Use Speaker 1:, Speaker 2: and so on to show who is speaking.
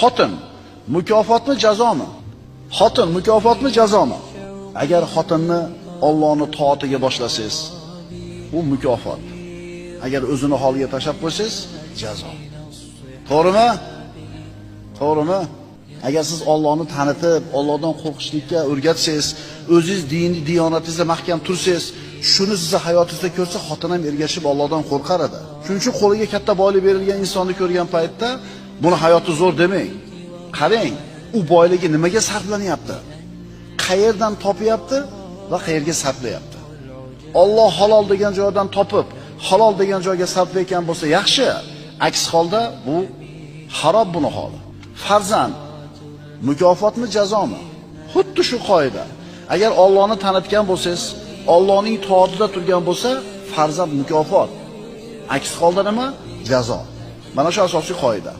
Speaker 1: Xotin mukofotmi, jazomi? Xotin mukofotmi, jazomi? Agar xotinni Allohning toatiga boshlasangiz, u mukofot. Agar o'zini holiga tashlab qo'ysangiz, jazo. To'g'rimi? To'g'rimi? Agar siz Allohni tanitib, Allohdan qo'rqishlikka o'rgatsangiz, o'zingiz dini diyonatingizda mahkam tursangiz, shuni sizni hayotingizda ko'rsa, xotin ham ergashib Allohdan qo'rqar edi. Shuning uchun qo'liga katta boylik berilgan insonni ko'rgan paytda buni hayoti zo'r demang. Qarang, u boyligi nimaga sarflanyapti? Qayerdan topyapti va qayerga sarflayapti? Alloh halol degan joydan topib, halol degan joyga sarflayotgan bo'lsa yaxshi. Aks holda bu harob buni holi. Farzand mukofotmi, jazomi? Xuddi shu qoida. Agar Allohni tanitgan bo'lsangiz, Allohning toatida turgan bo'lsa, farzand mukofot. Aks holda nima? Jazo. Mana shu asosiy qoida.